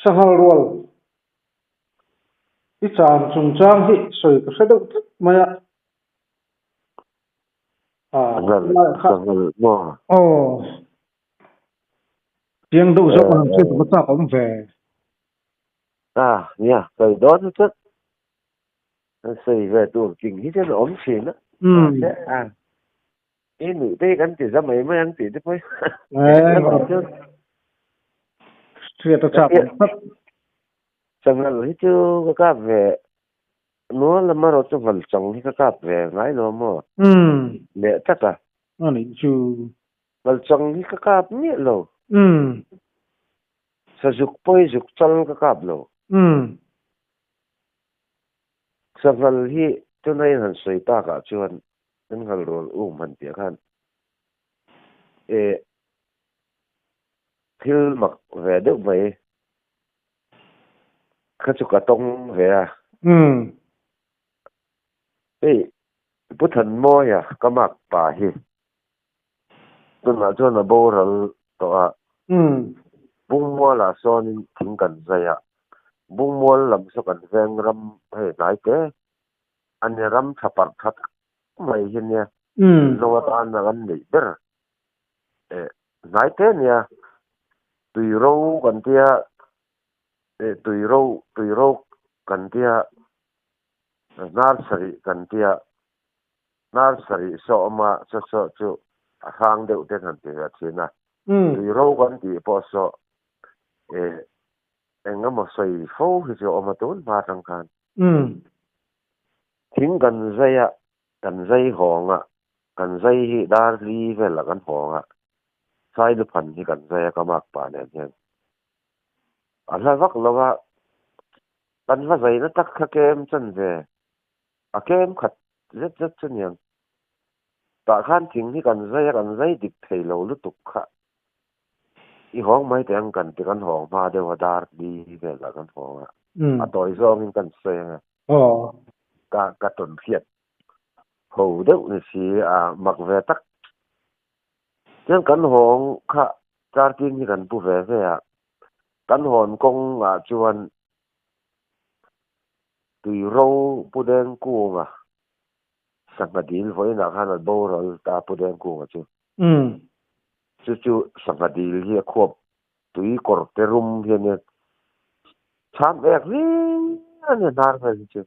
Sanghal rual i chan chungchang hi sawi ka hre deuh tlat mai a. Sanghal sanghal maw? Aw. Chiang deuh zawk a han hriat ka chak awm ve. A nia, sawi dawn hi chuan an sawi ve tur king hi chuan a awm thin a. Mahse a i nuih te hi kan ti za mai mai ang tih te pawh hi Hriat a chak awm tlat. Sanghal hi chu ka kap ve nual amarawh chu nghal chang hi ka kap ve ngai lo maw? Leh tlat a. A nih chu. Nghal chang hi ka kap miah lo. Sazuk pawh hi zuk chal ka kap lo. Sanghal hi tuna in han sawi takah chuan kan nghal rual um han tih ah khan eh thil mak ve deuh mai kha chu ka tawng ve a. Hei Pu Thanmawia ka mak pa hi tunah chuan a boral tawh a. Bungmualah sawnin thing kan zai a, Bungmual lam saw kan veng ram hei hnai te a ni ram tha parh tha tak mai hi nia zo atana kan neih ber eh hnai te nia tui ro kan tia eh tui ro tui ro kan tia hnar sarih kan tia hnar sarih saw awm a saw saw chu a hrang deuh te han ti ve thin a tui ro kan tih pawh saw eh eng emaw sawi fo hi chu a awm a tun hma atang khan thing kan zai a kan zai hawng a kan zai hi dar li vel ah kan hawng a Sailuphan hi kan zai a ka mak pah nen hian a hla vak lo a kan va zai na tak kha kem chan ve a kem khat zet zet chu niang tah khan thing hi kan zai a kan zai dik thei lo lutuk kha I hawng mai teh ang kan ti kan hawng hma deuh a dar li vel ah kan hawng a a tawi zawngin kan sawi ang a ka ka tawn hriat ho deuh ni si a mak ve tak chuan kan hawng kha chartin hi kan pu ve ve a kan hawn kawng ah chuan tui ro pu deng kung a sangha dil vawiin ah khan a boral ta pu deng kung a chu. Chu chu sangha dil hi a khuap tui kawr te rum hi a nia. Chham ek hlir a nia hnar vel hi chu.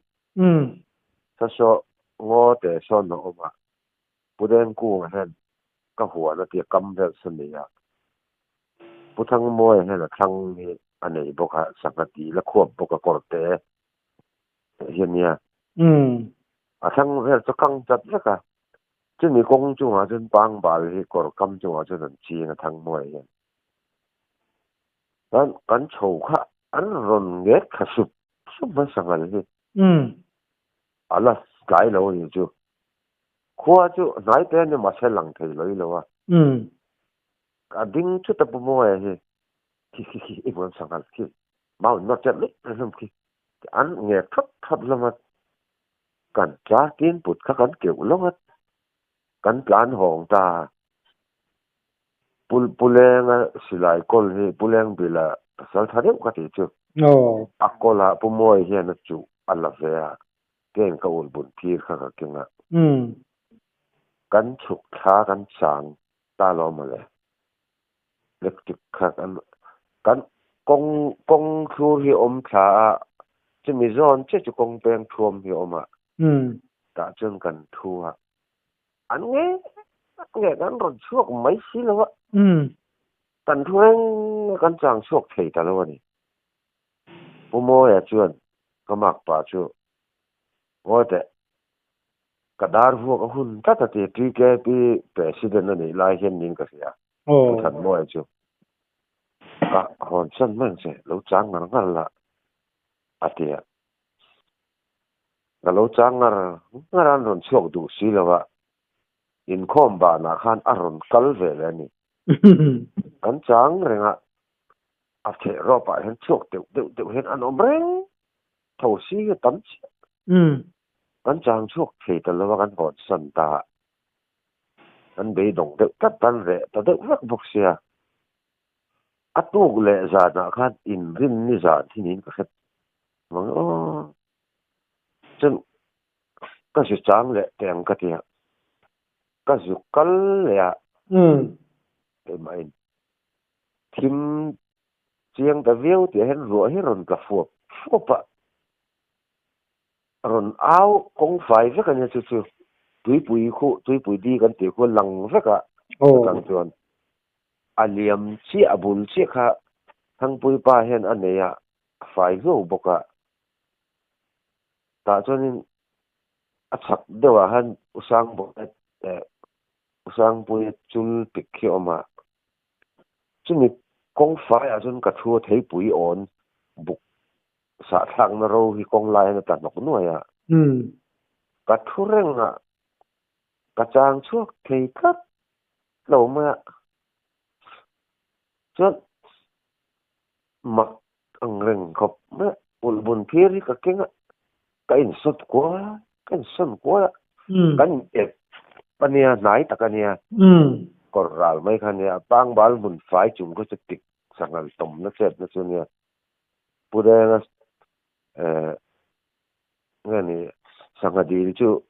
Sasaw ngaw te sawn a awm a, Pu Dengkunga hian ka huan a tia kam vel sawn nei a, Pu Thangmawia hian a thlang hi a nei bawk a, sangha dil a khuap bawk a kawr te hi a nia. A thlang vel chu kang chat vek a, Chumi kawng chungah chuan pangbal hi kawr kam chungah chuan an ching a thang hmuai hian. Chuan kan chho kha an rawn ngek thla sup sup mai sanghal hi. A la tlai lo a ni chu. Khua chu hnai te a ni mahse lang thei lo i lo a. A ding thut a pu Mawia hi khi khi khi i hmuam sanghal khi mau in nawr chet luih hlum khi an ngek thap thap hlawm a. Kan tla tin put kha kan keuh lo a, kan tlan hawng ta. Pu Pulenga silai kawl hi Puleng bila pasal tha deuh ka tih chu. A kawl ah Pu Mawi hian a chuh a la ve a, keng ka ul bun phir kha ka keng a. Kan chhuk thla kan chang ta lo mawle. Electric kha kan kan kawng kawng thlur hi awm thla a chumi zawn chiah chu kawng peng thuam hi a awm a tah chuan kan thu a an nge nge kan rawn chhuak mai si lo a kan thu reng a kan chang chhuak thei ta lo a ni Pu Mawia chuan ka mak pah chu ngawi teh Ka dar vuak a hun tlat a ti. TKP President a nih lai hian niin ka hria. Pu Thanmawia chu ka hawn san mai ang che, lo chang ngar ngar la a ti a. Ka lo chang ngar ngar a, an rawn chhuak duh si lo a, inkhawm banah khan a rawn kal ve leh a ni. Kan chang reng a, a theh rawpah hian chhuak deuh deuh deuh hian an awm reng tho si hi a tam chiah. Kan chang chhuak thei ta lo a, kan hawn san ta a, kan beidawng deuh tlat, kan reh ta deuh vek bawk sia. A tuk leh zanah khan inrinni zan hi niin ka hre mang aw. Chuan ka zu chang leh teh ang ka ti a, ka zu kal leh a, keimah in thim chiang ta viau tih ah hian ruah hi rawn tla fuap fuap a, rawn au kawng fai vek a nia chu chu tuipui khu tuipui di kan tih khu a lang vek a chutang chuan a liam chiah a bul chiah kha Thangpui pa hian a nei a, a fai hluau bawk a. Tah chuanin a chhak deuhah khan Usangbuaia eh Usangpuia chul pik hi a awm a. Chumi kawng faiah chuan ka thu a theipui awn buk sahthlakna ro hi kawng lai hian a tla hnawk nuai a. Ka thu reng a, ka chang chhuak thei tlat lo mai a. Chuan mak ang reng khawp mai a, ulh bun phir hi ka keng a, ka insawt kual a, ka insawn kual a, kan ep a nia, hnai tak a nia, kawr ral mai kha a nia, pangbal hmun fai chung kha chu tik sanghal tawmna chetna chu a nia, Pu Renga eh nge ni sangha dil chu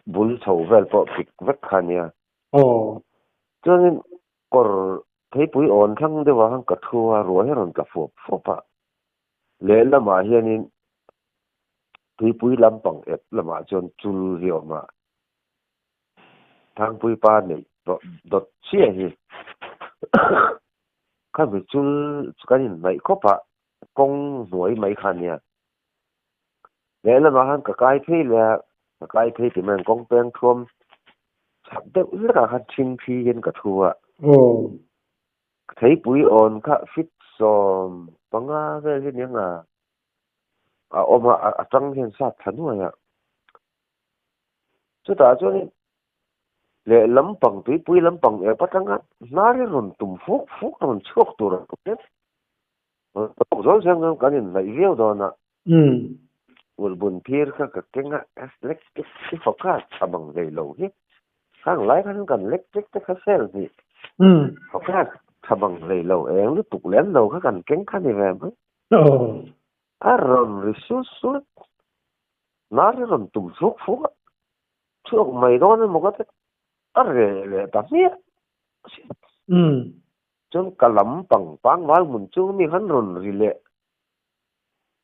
bul chho vel pawh pik vek kha a nia. Chuanin kawr theipui awn thlang deuhah khan ka thu a, ruah hi a rawn tla fuap fuap a. Lehlamah hianin tuipui lampang ep lamah chuan chul hi a awm a. Thangpui pa neih tawh dawt chiah hi khami chul chu kan inhnaih khawp a, kawng hnuai mai kha a nia. Lehlamah khan ka kai phei leh a, ka kai phei ti mai ang kawng peng thuam chhak deuh hlekah khan thingthi hian ka thu a. Theipui awn kha fit 15 vel hi nia nga a awm a, a tang hian sat thla nuai a. Chutah chuanin lehlam pang tuipui lampang ep atanga hnar hi rawn tum fuk fuk rawn chhuak tur a awm em? Tawk zawl zel chuan kan inhnaih viau dawn a. Ulh bun phir kha ka keng a, electric hi fawk a tha bang hlei lo hi. Khang lai khan kan electric te kha sel hnih fawk a tha bang hlei lo eng lutuk lem lo kha kan keng kha ni ve mai. A rawn ri sut sut. Hnar hi rawn tum fuk fuk a, chhuak mai dawn emaw ka ti a reh leh ta hmiah asin. Chuan ka lam pang pangval hmun chu mi khan rawn ri leh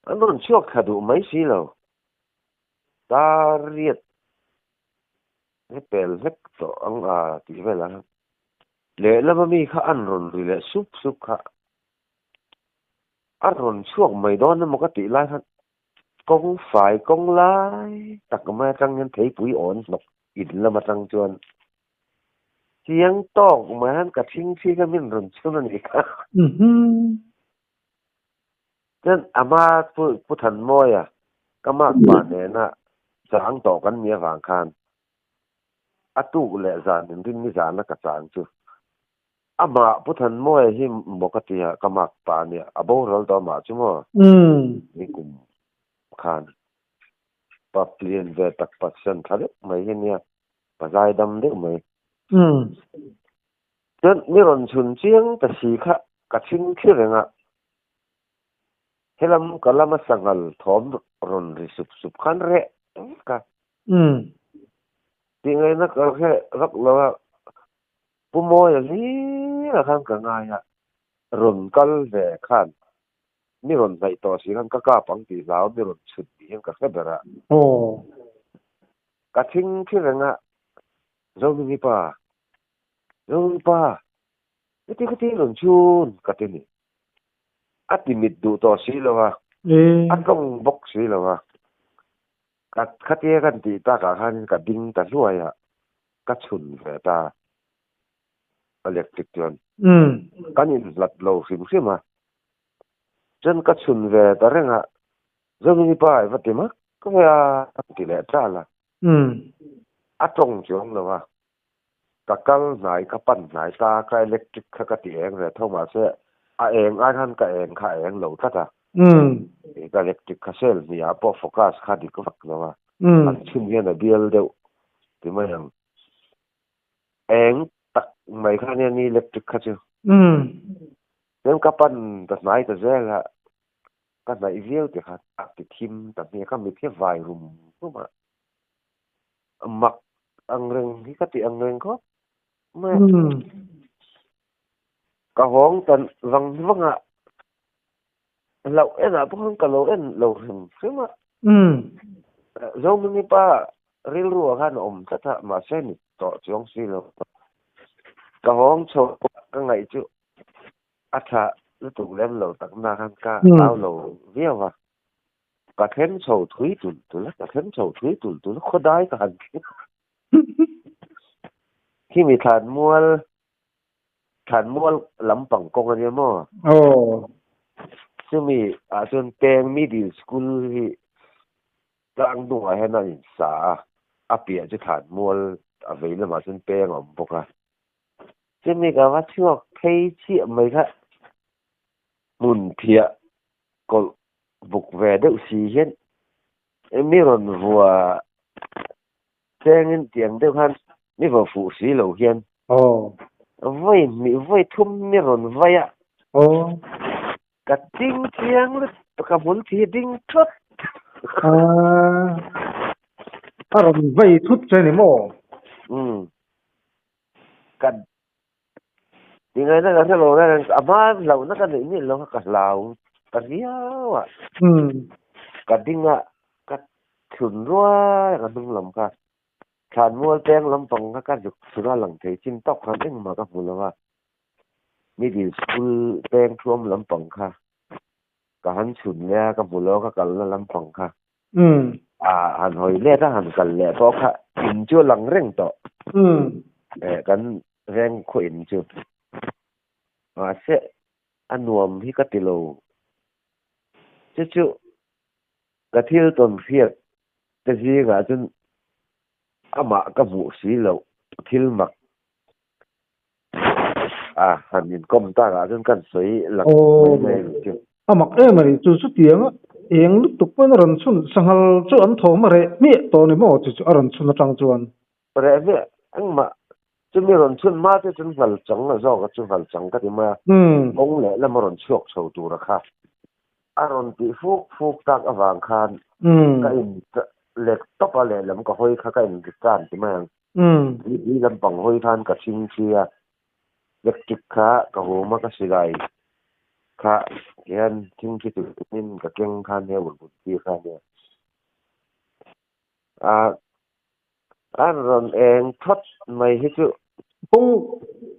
an rawn chhuak thla duh mai si lo. Dar riat he pel hlek tawh ang a tih velah khan lehlama mi kha an rawn ri leh sup sup kha a rawn chhuak mai dawn emaw ka tih lai khan Kawng fai kawng lai tak mai atang hian theipui awn hnawk in lam atang chuan chiang tawk mai hian ka thingthi kha min rawn chhun a nih kha. Chuan ama Pu Thanmawia ka makpa nena chang tawh kan nih avang khan a tuk leh zan inrinni zana ka chang chu Amah Pu Thanmawia hi maw ka ti a, ka mak pa a nia, a boral tawh amah chu maw? Ni kum khan pa plian ve tak passion tha deuh mai hi a nia, pa zai dam deuh mai. Chuan mi rawn chhun chiang ta si kha ka chhing thli reng a, helam ka lama sanghal thawm rawn ri sup sup khan reh vek a. Tih ngaihna ka hre vak lo a, Pu Mawia hlir a khan ka ngai a, rawn kal ve khan mi rawn hnaih tawh si khan ka kap ang tih hlau mi rawn chhut tih hian ka hre ber a. Ka thing thi reng a, Zohmingi pa, Zohmingi pa, heti khati rawn chhun ka ti ni. A ti mit duh tawh si lo a, a tawng bawk si lo a. Ka khatia kan tih takah khanin ka ding ta hluai a. Ka chhun ve ta electric chuan kan inhlat lo hrim hrim a, chuan ka chhun ve ta reng a, Zomini pa i va ti mak ve a a ti leh tal a, a tawng chuang lo a, ka kal hnai ka pan hnai ta ka electric kha ka ti eng ve tho mahse a eng ai khan ka eng kha a eng lo tlat a, ka electric kha cell hnih ah pawh focus kha dik vak lo a, an chhun hian a bial deuh ti mai ang. Eng tak mai kha ania ni electric kha chu. Tlem ka pan ta hnai ta zel a, ka hnaih viau ti kha a ti thim ta hmiah, ka mit hi vai rum rum a, mak ang reng hi ka ti ang reng khawp mai a. Ka hawng ta vang vang a, hlauh enah pawh khan ka lo en lo hrim hrim a. Zohminghi pa rilru ah khan a awm tlat a, mahse ni tawh chuang si lo. Ka hawng chho ka ngaih chu a tha lutuk lem lo tak na khan ka hlau lo viau a. Ka thleng chho thui tul tul a, ka thleng chho thui tul tul a, khawdai ka han thleng a. Khimi thlanmual Thlanmual lampang kawng a nia maw? Aw. Chumi ah chuan Peng Middle School hi tlang hnungah hian a insa a, a piah chu Thlanmual a vei lamah chuan Peng a awm bawk a. Chumi ka va chhuak phei chiah mai kha hmun phiah kawlh buk ve deuh si hian mi rawn vua Chengin tiang deuh khan mi vaw fuh si lo hian. Aw. Vawi hnih vawi thum mi rawn vai a. Aw. Ka ding chiang lutuk ka hmul thi ding thut. Aaa. A rawn vai thut che ni maw? Umm. Ka tingaihna ka hre lo reng a hma hlauhna ka neih miah lo kha ka hlau ta viau a. Ka ding a ka Chhun ruai ka hnung lam kha thlanmual peng lampang kha ka zuk chhun a lang thei chin tawk khan engmah ka hmu lo a, middle school peng thuam lampang kha ka han chhun leh a ka hmu lo a ka kalna lampang kha a han hawi let a han kal leh pawh kha in chu a lang reng tawh kan veng khaw in chu mahse a nuam hi ka ti lo chu chu. Ka thil tawn hriat te zingah chuan amah ka hmuh si loh thil mak a han inkawm takah chuan kan sawi lang mai mai ang chu. A mak em a ni chu chutiang a eng lutuk pawhin a rawn chhun sanghal chu an thawm a reh hmiah tawh ni maw chu chu a rawn chhun atang chuan. Reh hmiah engmah chumi rawn chhun hma te chuan nghal chang a zawk a chu nghal chang ka ti mai a kawng leh lam a rawn chhuak chho tur a kha. A rawn tih fuk fuk tak avang khan ka in lek tawp a lehlam ka hawi kha ka in ri tan ti mai ang. Ni lampang hawi khan ka thing thi a, electric kha ka hum a ka silai kha hian thing thi turin ka keng kha nia ulh tir kha nia. A a rawn eng thawt mai hi chu Kawng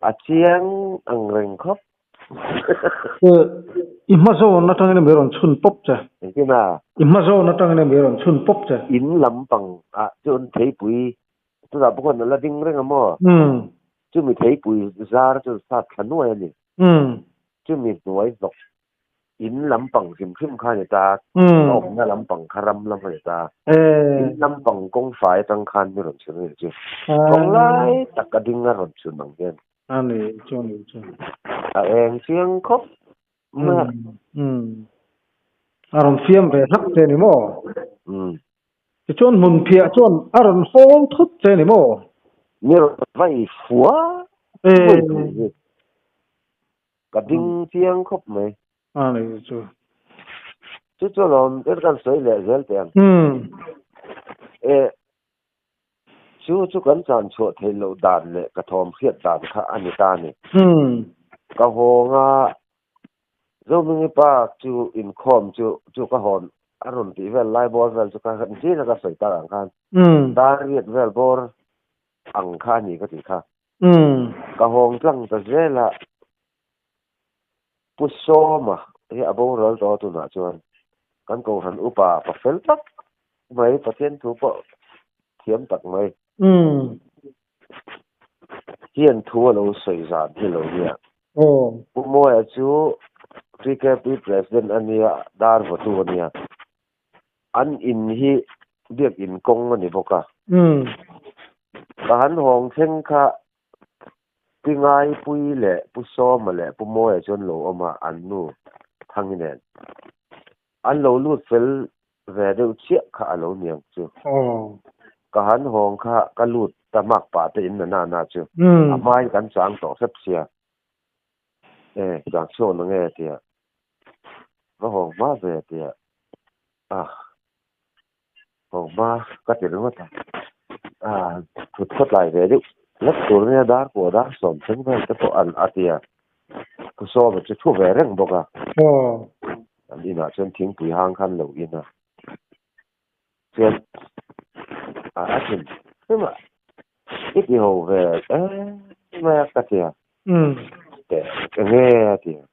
a chiang ang reng khawp. I hma zawn atangin emaw i rawn chhun pawp che. Engtin a? I hma zawn atangin emaw i rawn chhun pawp che. In lampang ah chuan theipui tunah pawh khawn a la ding reng a maw? Chumi theipui zar chu sat thla nuai a ni. Chumi hnuai hnawk In lampang hrim hrim kha a ni ta, ka awmna lampang kha ram lam a ni ta. In lampang kawng fai atang khan mi rawn chhun a ni chu. Kawng lai tak a ding a rawn chhun ang hian. A ni chu a ni chu. A eng chiang khawp mai a. A rawn fiam ve hlak che ni maw? Tichuan hmun phiah chuan a rawn hawl thut che ni maw? Mi rawn vai fua fua hi. Ka ding chiang khawp mai. A ni chu. Chu chu alawm ber kan sawi leh zel teh ang. E chu chu kan chan chhuah theih loh dan leh ka thawm hriat dan kha a ni ta a ni. Ka hawng a, Zohmingi pa chu inkhawm chu chu ka hawn a rawn tih vel lai bawr vel chu ka zin a ka sawi tak ang khan dar riat vel bawr ang kha a ni ka tih kha. Ka hawng tlang ta zel a, Pu Sawma hi a boral tawh a tunah chuan kan Kohhran upa pa fel tak mai, Pathian thu pawh thiam tak mai hian thu a lo sawi zan hi lo nia. Pu Mawia chu TKP President a nia, dar vawtu a nia. An in hi biakin kawng a ni bawk a. Ka han hawng thleng kha Pi Ngaipui leh Pu Sawma leh Pu Mawia chu an lo awm a, an nu Thangi nen. An lo lut fel ve deuh chiah kha a lo niang chu. Ka han hawng kha ka lut ta mak pah te in na na na chu. A hmain kan chang tawh hrep sia. E chang chhuak na nge tia va hawng hma ve tia a hawng hma ka ti ringawt a a thut khaw tlai ve deuh lek tur nia dar pawh dar sawm thleng vel te pawh an a tia Pu Sawma chu thu ve reng bawk a an inah chuan thingpui hang khan lo in a chuan a a thin hrim a i ti ho ve em mai a ka ti a teh enge a ti a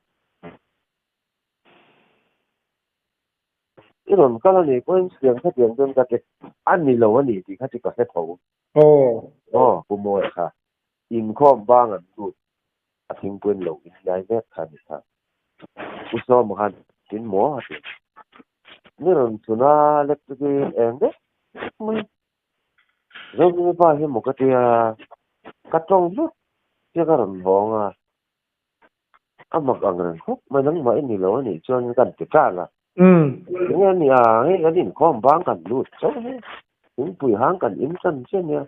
i rawn kal a nih pawhin siam khatiang chuan ka ti a ni lo a ni tih kha chu ka hre tho aw Pu Mawia kha inkhawm bang an lut a thingpuiin lo inlai mek kha a ni kha. Pu Sawma khan tin maw a ti. Ni rawn chhun a electric in eng vek mai. Zohming pa hi maw ka tia ka tawng hlut tia ka rawn hawng a. A mak ang reng khawp mai nangmah i ni lo a nih chuan kan ti tan a. Enge a nih a hei kan inkhawm bang kan lut chauh he. Thingpui hang kan in tan chiah nia.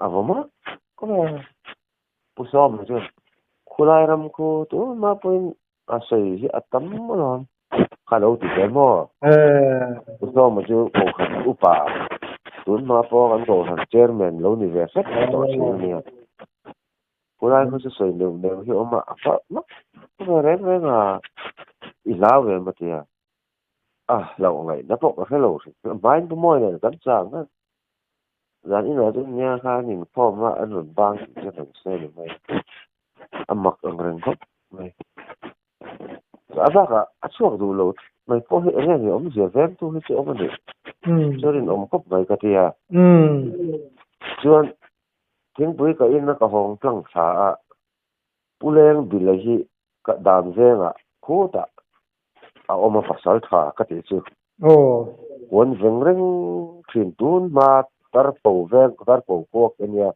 A va mak khawp e. Pu Sawma chuan khulai ram khu tunah pawhin a sawi hi a tam alawm kha lo ti ve maw? Pu Sawma chu Kohhran upa tunhma pawh kan Kohhran chairman lo ni ve hrep tawh thin a nia. Khulai khu chu sawi neuh neuh hi awm a, a fah mak ve reng reng a, i hlau ve maw tia. A hlauh ngaihna pawh ka hre lo hrim hrim. Hmain Pu Mawi nen kan chang a, zan inah chuan nia khan inkhawm a an rawn bang tih chu rawn sawi ni mai. A mak ang reng khawp mai. A bakah a chhuak duh lo mai pawh hi eng nge ni awmzia vengtu hi chu awm a nih chu rinawm khawp mai ka ti a. Chuan thingpui ka in a ka hawng tlang thla a, Pu Leng Bile hi ka dan vengah khutah a awm a pasal tha ka tih chu. Puan veng reng thin tun hma tarpo veng tarpo kuak a nia.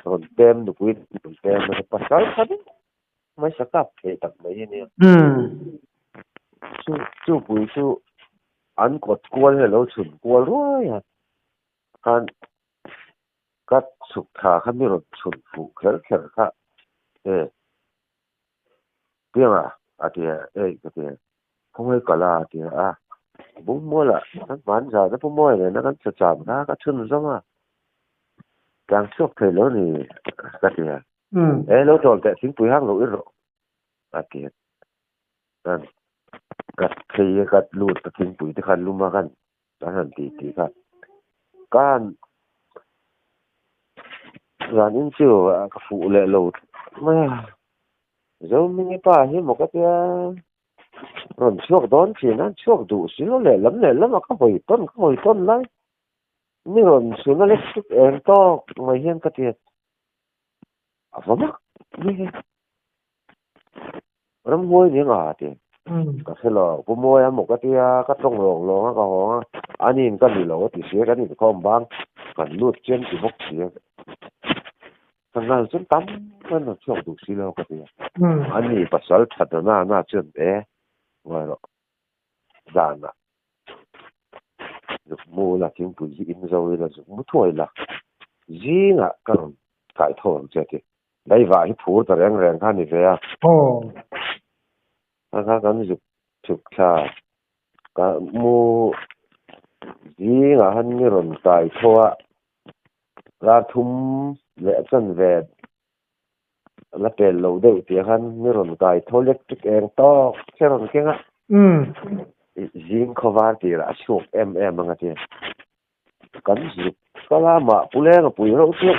Rawn pem nupui rawn pem a nia pasal tha deuh mai sa kap thei tak mai a nia. Chu chu pui chu an kawt kual hi a lo chhun kual ruai a khan Ka chhuk thla kha mi rawn chhun fuh kher kher kha e Pianga a ti a, ei ka ti a, khawngaih kal a a ti a, Bungmuala kan hman zan a Pu Mawi nena kan sa cham kha ka chhun zawm a, tlang chhuak thei lo ni ka ti a, e lo tawl teh thingpui hang lo i rawh a ti a, kan ka thei a ka lut ka thingpui te khan lum a kan Kan han ti tih kha kan zan in chu ka fuh leh lo mai a, Zohmingi pa hi maw ka tia rawn chhuak dawn thin a, chhuak duh si lo leh lam leh lamah ka hawi tawn ka hawi tawn lai mi rawn chhun a electric eng tawk mai hian ka ti a, a va mak mai e. Ramhuai ni anga ti. Ka hre lo, Pu Mawia maw ka tia, ka tawng lawng lawng a ka hawng a, aniin ka ni lo a ti sia, kan inkhawm bang kan lut chiam ti bawk sia. Ka ngal chuan tam an rawn chhuak duh si lo ka ti a. Ani pasal that na na chuan e, ngawi rawh, zanah zuk mu la thingpui hi in zo ila zuk mu thuai la, zingah ka rawn kai tho ang che a ti. Daivah hi phur ta reng reng kha a ni ve a. Kha kha kan zuk chhuk thla ka mu zingah han ni rawn kai tho a, kar thum leh chanve la pel lo deuh tih khan ni rawn kai tho electric eng tawk che rawn keng a. Zing khawvar tirah a chhuak em em ang a ti. Kan zuk kal a mah Pu Lenga pui reuh chu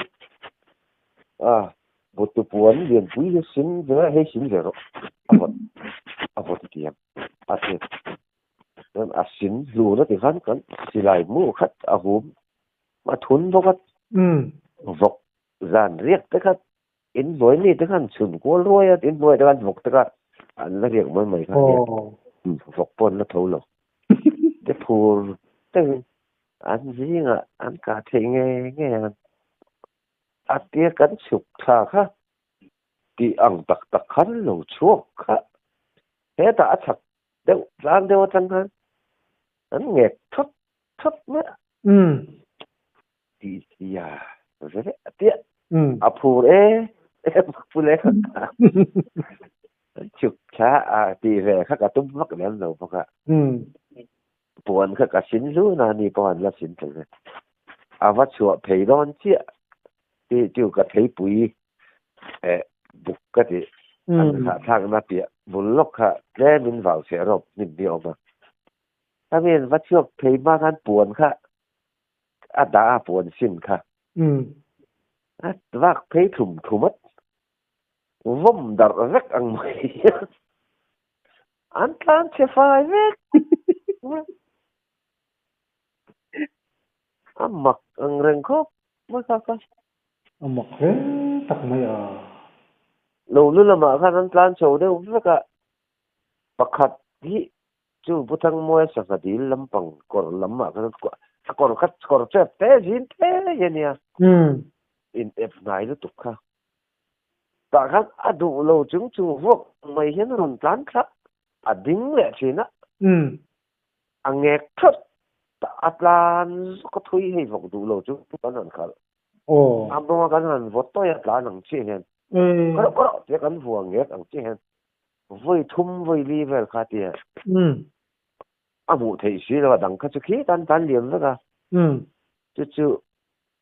a butu puan lianpui hi sin ve hei sin ve rawh a vawt a vawt a ti ang a ti chuan a sin hlun a ti khan kan silai mu khat a hum a thun bawk a vawk zan riak te kha inhnuai mi te khan chhun kual ruai a inhnuai te khan vawk te kha an la riak mai mai kha a nia vawk pawh an la tho lo te phur te an zingah an kah theih nge nge ang a tia kan chhuk thla kha tih ang tak tak khan lo chhuak kha hetah a chhak deuh tlang deuh atang khan an ngek thawt thawt mai a. Tih sia ve a tia a phur e. Pu Lenga kha chhuk thla a tih ve kha ka tum vak lem lo bawk a. Puan kha ka sin hlun a, ni pawh an la sin thei ve. A va chhuah phei dawn chiah tih chu ka theipui eh buk ka tih an hahthlakna piah bul lawk kha tlem in vau cheh rawp hnim hi a awm a. Khami an va chhuak phei hma khan puan kha a dah a puan sin kha. A vak phei thlum thlum a vawm darh vek ang mai hian an tlan chhe fai vek. A mak ang reng khawp mai kha kha. A mak hle tak mai a. Lo lu lamah khan an tlan chho deuh vek a, pakhat hi Chu Pu Thangmawia sangha dil lampang kawr lamah khan a kawr kha kawr chep te zin te hi a nia. In ep hnai lutuk kha. Tah khan a duh lo chung chung vuak mai hian a rawn tlan thla a ding leh thin a. A ngek thawt a tlan zawk a thui hei vawk duh lo chung kan han khalh. A mawnga kan han vaw tawi a tlan ang chiah hian. Kawrh kawrh tia kan vua ngek ang chiah hian. Vawi thum vawi li vel kha tia a hmuh theih si lo a dang kha chu khi tan tan liam vek a. Chu chu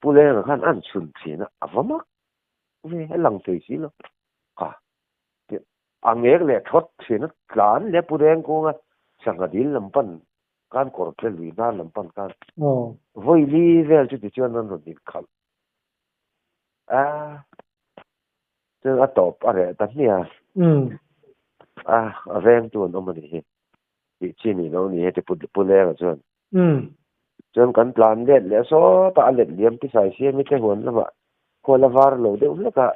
Pu Lenga khan an chhun thin a, a va mak ve a lang thei si lo kha. A ngek leh thawt thin a, tlan leh Pu Dengkunga sangha dil lam pan khan kawr tle lui hnar lam pan khan vawi li vel chu tichuan an rawn inkhalh a. Chuan a tawp a reh ta hmiah a, a vengtu an awm a nih hi, tih chi nih lo ni heti Pu Lenga chuan. Chuan kan tlan let leh sawt a, a let liam tisai siam i te huan lamah khual a var lo deuh hlek a,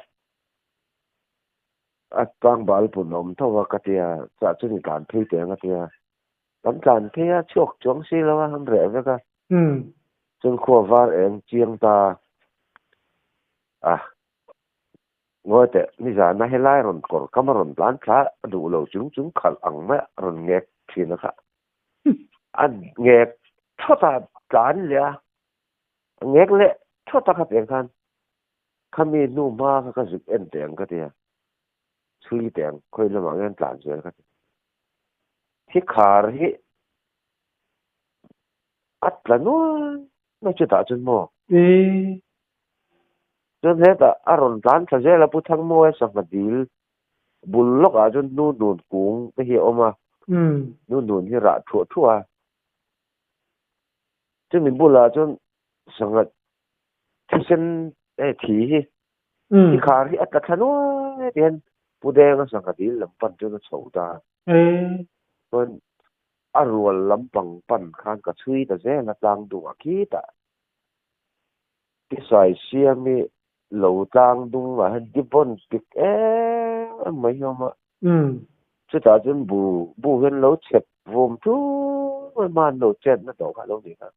a tlangbal pun a awm tho a ka ti a, chah chu ni tlan phei teh ang a ti a, kan tlan phei a, chhuak chuang si lo a, an reh vek a, chuan khua var eng chiang ta a. Ngawi teh, nizana helai rawn kawr kam a rawn tlan thla a duh lo chung chung khalh ang mai a rawn ngek thin a kha. A ngek thawt a tlan leh a, a ngek leh thawt a khatiang khan khami hnu hma kha ka zuk en teh ang ka ti a, chhui teh ang khawi lamah nge an tlan zel ka ti. Thi khar hi a tla nual mai chutah chuan maw? Chuan hetah a rawn tlan thla zel a, Pu Thangmawia sangha dil bul lawkah chuan nu nun kung te hi a awm a, nu nun hi rah thuah thuah a, chumi bulah chuan sangha thisen eh thi hi thi khar hi a tla thla nuai tihian Pu Denga sangha dil lam pan chuan a chho ta. Chuan a rual lampang pan khan ka chhui ta zel a tlang dungah khitah. Tisai siam i lo tlang dung ah hian dibon tik em em mai hi a awm a. Chutah chuan bu bu hian lo chep vum ṭum a hma an lo chetna tawh kha a lo ni kha.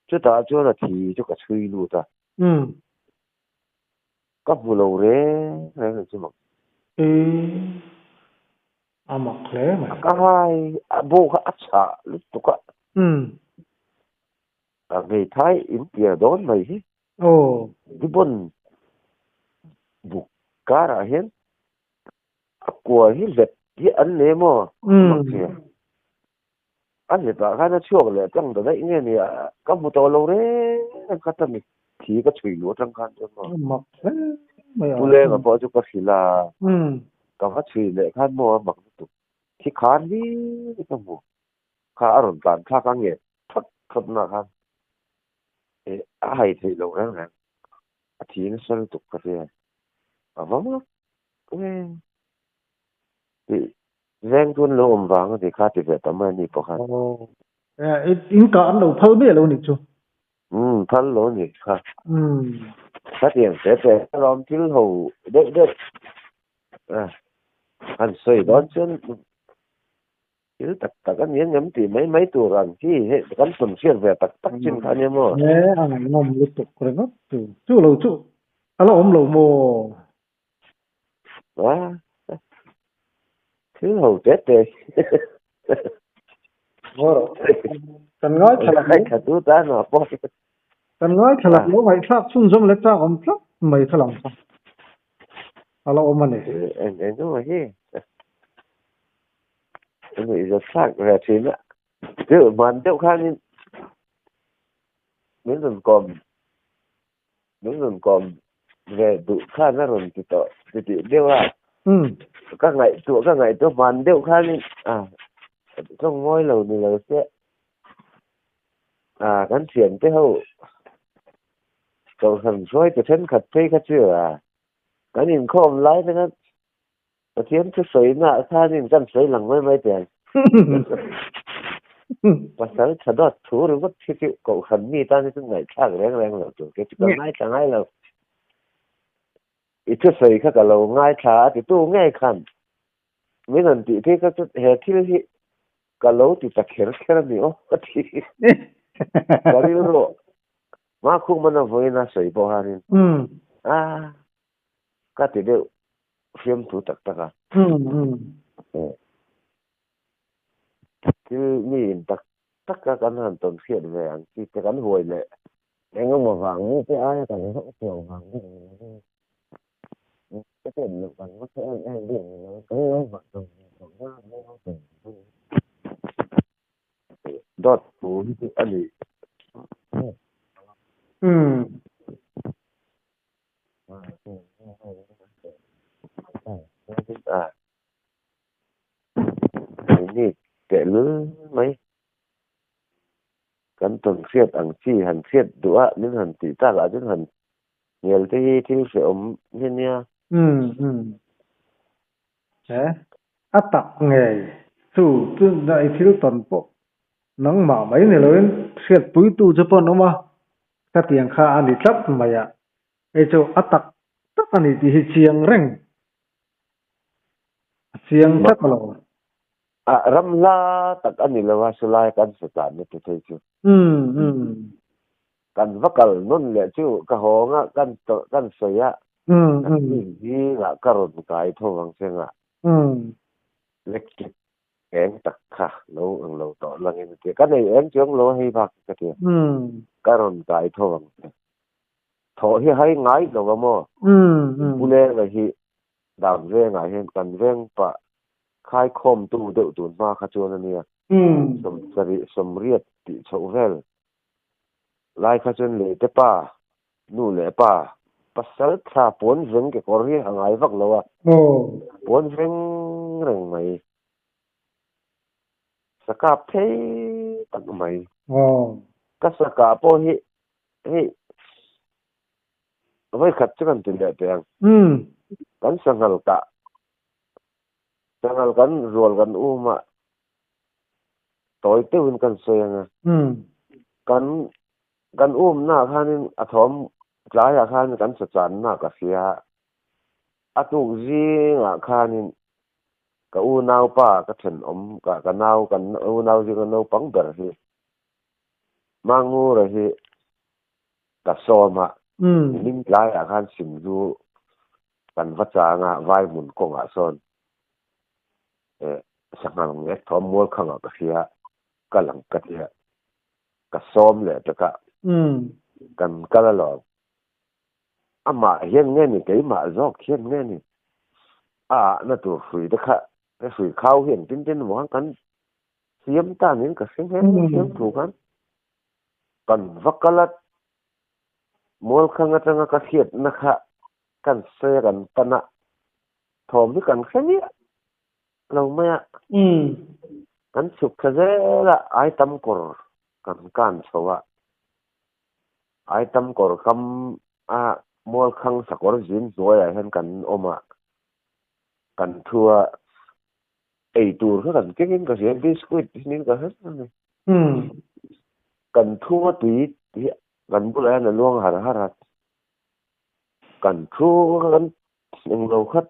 Chutah chuan a thi chu ka chhui lut a. Ka hmu lo reng reng ang chu mak. A mak hle mai. A ka hai a bu kha a chhah lutuk a. A hmeithai in piar dawn mai hi. Aw. Gibbon buk karah hian a kua hi hlep hi an nei maw? Mak sia. A hlepah khan a chhuak leh tlang ta daih nge ni a, ka hmu tawh lo reng reng kha ta mi thi ka chhui luh atang khan chuan maw. Mak hle mai a. Pu Lenga pawh chu ka hrilh a, ka va chhui leh khan maw a mak lutuk. Thi khan hi ka hmu. Kha a rawn tlan thlak a nge thawt thawt na khan eh a hai theih loh reng reng a thi nasa lutuk ka tia a va mak nge tih veng chu an lo awm vang a ti kha ti ve ta mai a ni pawh khan. Aw in kah an lo phal miah lo nih chu. Umm phal lo nih kha. Khatiang te te alawm thil ho deuh deuh han sawi dawn chuan Thil tak tak a ni angem tih mai mai tur ang hi hei kan tawn hriat ve tak tak chin kha a nia maw? He a ngaihnawm lutuk ringawt chu. Chu lo chu a la awm lo maw? A thil ho te te. Ngawi rawh. Kan ngaithla lo. Ngaithla tu tan ah pawh. Kan ngaithla lo ngaihthlak chhunzawm leh chak awm tlat mai kha lang kha. A la awm a ni. Eng eng emaw hi a nuihzat thlak ve thin a. Chu hman deuh khanin min rawn kawm min rawn kawm ve duh khan a rawn ti tawh ti tih deuh a. Ka ngaihtuah ka ngaihtuah hman deuh khanin a tawng mawi lo ni lo se a kan thiante ho Kohhran hruaitu thenkhat phei kha chu a kan inkhawm lai te khan Pathian thu sawina ah khanin kan sawi lang mai mai teh ang. Pasal tha dawt thu ringawt hi chu Kohhran mi tan hi chu ngaihthlak reng reng lo tur kei chu ka ngaithla ngai lo. I thusawi kha ka lo ngaithla a titu ngei khan min rawn tih phei kha chu he thil hi ka lo ti ta kher kher a ni aw ka ti. Ka rilru hma khum a na vawiin a sawi pawh khanin a ka ti deuh fiamthu tak tak a. Thil mi in tak tak a kan han tawn hriat ve ang chi te kan huai leh. Engemaw vang mi te aia kan zawh chiang vang bik ni lovin ka chet loh kan va hre em em bik ni lovin kan lo vah tawh ve tawh na kan lo sawi ve a ni. Dawt thu hi chu a ni. Ni tehlul mai kan tawn hriat ang chi han hriat duh a min han tih tak ah chuan han hnial te hi thil hrehawm hi ania. He a tak ngei chu chu i thil tawn pawh nangmah mai ni loin hriatpuitu chu pawh an awm a, khatiang kha a ni tlat mai a, hei chu a tak tak a ni tih hi chiang reng. A chiang tlat lo. A ram hla tak a ni lo a, sulai kan hre tlan na ti thei chu. Kan va kal nawn leh chu ka hawng a, kan kan sawi a, kan team zingah ka rawn kai tho vang cheng a, electric eng tak kha lo ang lo tawh langin a ti a, ka nei eng chuang lo a hei bak ka ti a, ka rawn kai tho vang che. Thawh hi hai ngai lo a maw? Pu Lenga hi dan vengah hian kan veng pah khaikhawmtu deuh tun hma kha chuan a nia. Sawmsarih sawmriat tih chhoh vel lai kha chuan leite pa, nu leh pa, pasal thla puan veng kekawr hi a ngai vak lo a, puan veng reng mai, sakap thei tak mai. Ka sakah pawh hi Hei, vawi khat chu kan ti leh teh ang. Kan sanghal kah, sanghal kan rual kan um a, tawi deuhin kan sawi ang a. Kan kan umnaah khanin a thawm tlaiah khan kan sa channa ka hria a, a tuk zingah khanin ka unaupa ka thenawm ka ka nau kan unau zinga naupang ber hi Mangura hi ka sawm a, nimin tlaiah khan Simzu kan va chang a, vai hmun kawngah sawn sanghal ngek thawm mual khangah ka hria, ka lang ka tia, ka sawm leh pek a, kan kal alawm. Amah hian nge ni keimah zawk hian nge ni a ahna tur hrui te kha, he hrui khau hi engtin tin emaw khan kan Siam tan in ka hre nghe nghe siam thu khan kan va kal a, Mualkhang atanga ka hriatna kha kan sawi a kan pan a, thawm hi kan hre miah lo mai a, kan chhuk thla zel a, Aitam kawr kan kan chho a, Aitam kawr kam a Mualkhang sakawr zin hnuaiah hian kan awm a, kan thu a. Ei tur kha kan keng in ka hria, biscuit in ka hre reng a ni. Kan thu a tui hi kan bulah hian a luang har har a, kan thu kha kan englo khat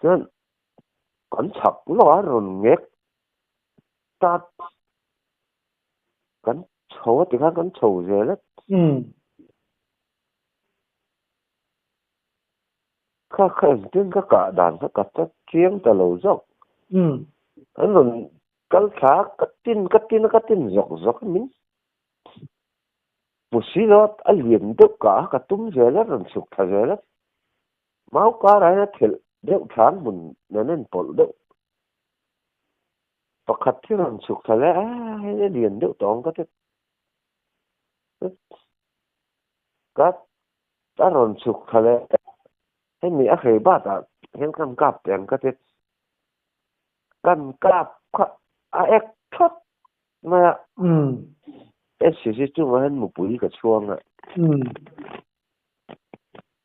chuan kan chhak lawk a rawn ngek tat kan chho a tikhan kan chho zel e. Kha kha engtin ka kah dan kha ka chat chiang ta lo zawk. An rawn kal thla a, ka tin ka tin a, ka tin zawk zawk a min. Hmu si lo a lian deuh kah a ka tum zel a rawn chhuk thla zel a. Mau karah hian a thelh deuh thlan hmun nen a inpawlh deuh. Pakhat hi rawn chhuk thla leh a hei a lian deuh tawh ang ka ti. Ka a rawn chhuk thla leh hemi a hrei batah hian kan kap teh ang ka ti. Kan kap kha a ek thawt mai a. SCC chungah hian mupui ka chhuang a.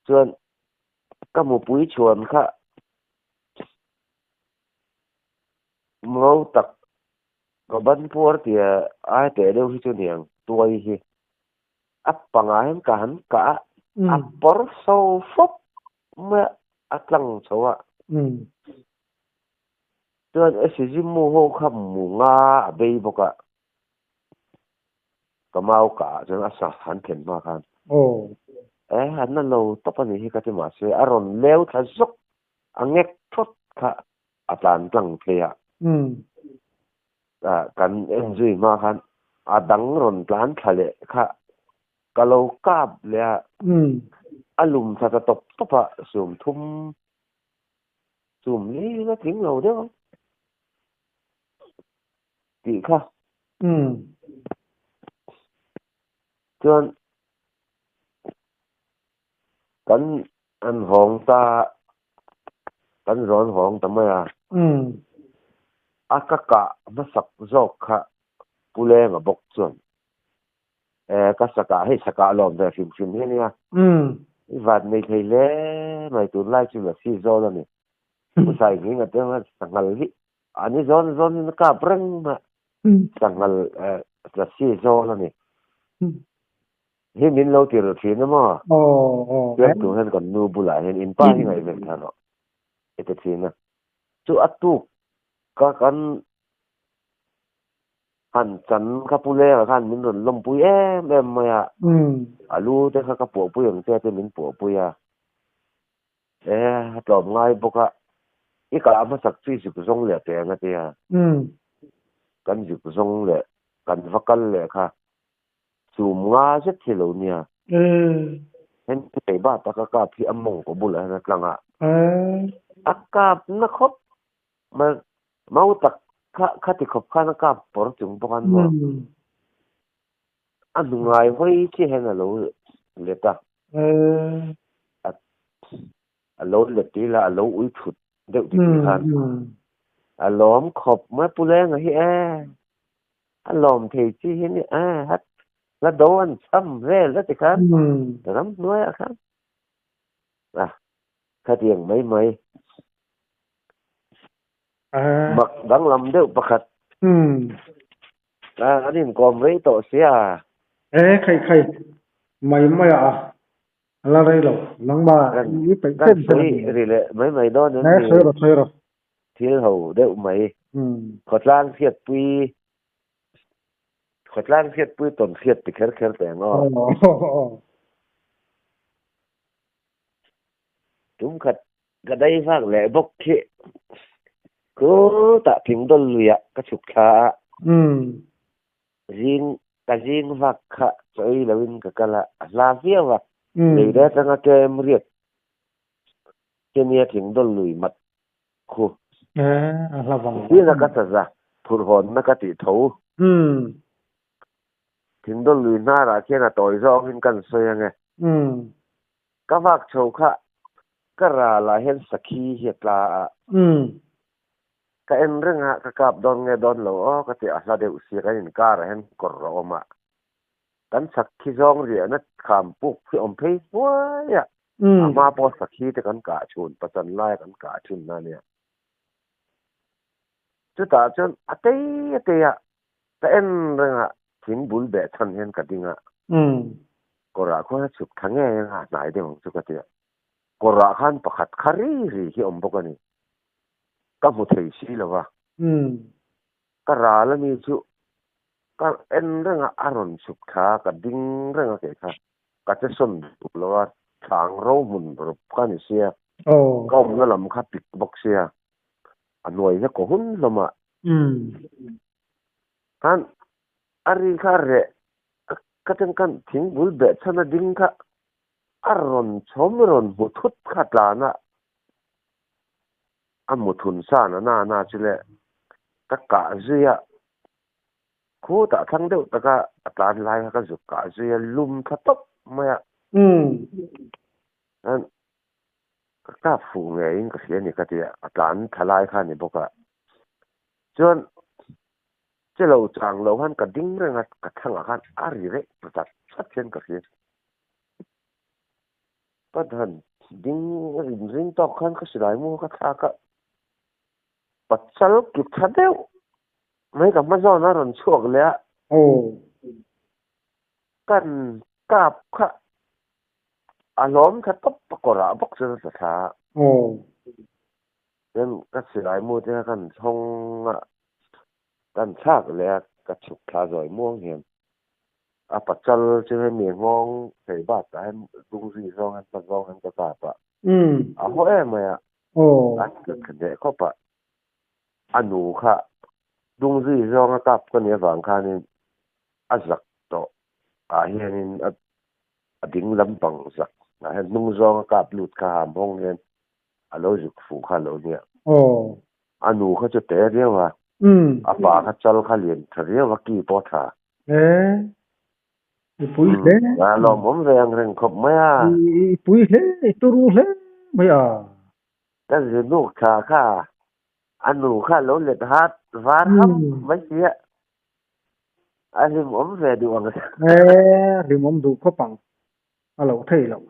Chuan ka mupui chhuan kha ngo tak ka ban puar tia ai teh deuh hi chu niang tuai hi a pangah hian ka han kah a, a pawr so fawp mai a, a tlang chho a. Chuan Esizimu ho kha mu nga a bei bawk a, ka mau kah ah chuan a sa han thlen hma khan e an na lo tawp a nih hi ka ti mahse a rawn leu thla zawk a ngek thawt kha a tlan tlang phei a, kan en zui hma khan a dang rawn tlan thla leh kha ka lo kap leh a, a lum thla ta tawp tawp a sum thum Chum ni na tling lo deuh ang tih kha. Chuan kan an hawng ta kan zawn hawng ta mai a. A ka kah hmasak zawk kha Pu Lenga bawk chuan Eh, ka sakah hei sakah lawm ve hrim hrim hi a nia. I vat nei thei hle mai tunlai chu lasi zawl a ni. Pu Sai Hminga te hian sanghal hi a ni zawn zawn in a kap reng mai a. Sanghal eh lasi zawl a ni. Hi min lo ti ru thin a maw? Piang tur hian kan nu bulah hian in pa hi ngaihven thar rawh i ti thin a. Chu a tuk ka kan Han chan kha Pu Lenga khan min rawn lawmpui em em mai a, a lu te kha ka puahpui ang che te min puahpui a, e a tlawm ngai bawk a, i kah hmasak chu i zuk zawng leh teh ang a tia, kan zuk zawng leh kan va kal leh kha chum nga zet hi lo nia, hemi thei ba taka kap hi a mawngkaw bulah hian a tlang a, a kap na khawp mai. Mau tak kha khati khawp khan a kap pawr chung bawk an maw? A hnu ngai hawi chiah hian a lo let a. A lo let tih ila a lo ui thut deuh ti tih khan a lawm khawp mai Pu Lenga hi e. A lawm thei chi hi ni e hat hla do an cham vel a ti khan ramhnuaiah khan a khatiang mai mai. Mak danglam deuh pakhat. An inkawm rei tawh sia. E khai khai mai mai a la rei lo nangmah i peih chen chen a ni. Ri leh mai mai dawn em ni? Sawi rawh sawi rawh. Thil ho deuh mai. Khawtlang hriatpui khawtlang hriatpui tawn hriat ti kher kher teh ang aw. Tum khat ka dai vak leh bawk khi khutah thingdawl luiah ka chhuk thla a, zing ka zing vak kha chaw ei loin ka kal a, a hla viau a, lei te atanga kem riat te nia thingdawl lui mat khu. Zing a ka saza phurhawnna ka tih tho. Thingdawl lui hnarah khian a tawi zawngin kan sawi ange. Ka vak chho kha ka ralah hian sakhi hi a tla a. Ka en reng a, ka kap dawn nge dawn lo aw ka ti a hla deuh sia kan inkarah hian kawr a awm a. Kan sakhi zawng riahna kham puk hi awm phei hnuai a, a hma pawh sakhi te kan kah chhun pachan laia kan kah thin na nia. Chutah chuan a tei a tei a, Ka en reng a, thing bul beh chhan hian ka ding a. Kawrah khuan a chhuk tha ngei ang a, hnai deuh ang chu ka ti a. Kawrah khan pakhat kha ri ri hi awm bawk a ni. Ka hmu thei si lo va. Ka ral a mi chu ka en reng a, a rawn chhuk thla a, ka ding reng a kei kha. Ka che sawn duh lo a, thlang ro hmun rawp kha ni sia. Ka awmna lam kha pik bawk sia. A hnuai hi a kaw hun hlawm a. Khan a ri kha a reh Ka ten kan thingbul behchhan a ding kha a rawn chhawm rawn hmu thut kha tlan a, a mu thun san a na na chu le ka kah zui a, khutah thlang deuh taka a tlan lai kha ka zuk kah zui a, lum tha tawp mai a. Chuan ka kap fuh ngeiin ka hria a ni ka ti a, a tlan tha lai kha a ni bawk a. Chuan Che lo chang lo khan ka ding reng a, ka thangah khan a ri reh ta chat chat hian ka hria. Ka han ding rin ring tawk khan ka silai mu ka thlak a, pachal ki tha deuh mai ka hma zawn a rawn chhuak leh a. Kan kap kha a hlawm tha tawp a kawrah bawk chuan a tla thla a. Chuan ka silai mu te kha kan chhawng a, kan thlak leh a, ka chhuk thla zawi muang hian a pachal chu hemi nghawng thei bakah hian dungzui zawng hian hma zawng hian ka kap a, a haw em mai a, a tla thla hneh khawp a, a nu kha dungzui zawnga kap ka nih avang khanin a zak tawh ah hianin a ding lampang zak ah hian hnung zawnga kap lut kha ham hawng hian a lo zuk fuh kha lo nia. A nu kha chu te riau a, a pa kha chal kha lian tha riau a, ki pawh tha. E, i pui hle. A lawmawm ve ang reng khawp mai a. I pui hle, i turu hle mai a. Ka zinuk tha kha, a nu kha lo let hat var ham mai sia. A hlimawm ve duh ang. E, hlimawm duh khawp ang, a lo thei loh.